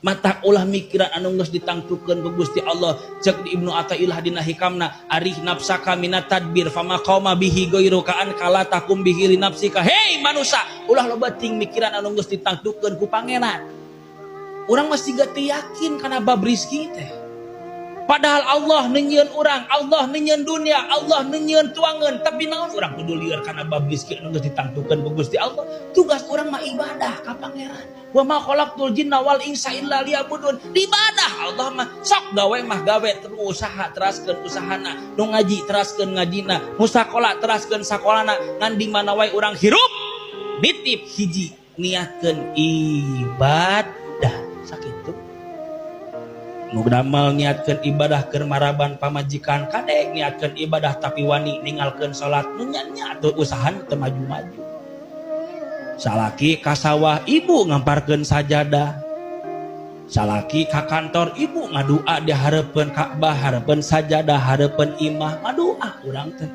Mata ulah mikiran anu geus ditangtukeun ku Gusti Allah. Cek di Ibnu Athaillah dina hikamna, arih nafsaka minat tadbir fama qauma bihi ghairuka an kala takum bihi li nafsika. Hei manusia, ulah loba ting mikiran anu geus ditangtukeun ku Pangeran. Urang masih gak yakin kana bab rizki teh. Padahal Allah neunyeun urang, Allah neunyeun dunia, Allah neunyeun tuangan, tapi naon urang kudu lieur kana bab rizki anu geus ditangtukeun ku Gusti Allah. Tugas urang mah ibadah ka Pangeran. Wa ma khalaqtul jinna wal insa illa liya'budun. Ibadah Allah mah sok gawe mah gawe terus, usaha teraskeun usahana, nu ngaji teraskeun ngajina, nu sakola teraskeun sakolana, ngan di mana wae urang hirup nitip hiji, niatkeun ibadah. Sakitu. Nu damel niatkeun ibadah keur maraban pamajikan, kadek niatkeun ibadah tapi wani ninggalkeun salat, nu nya atuh usahana teu maju-maju. Salaki ka sawah, ibu ngamparkeun sajadah. Salaki ka kantor, ibu ngadua di hareupeun Ka'bah, hareupeun sajadah, hareupeun imah, ngadua urang teh.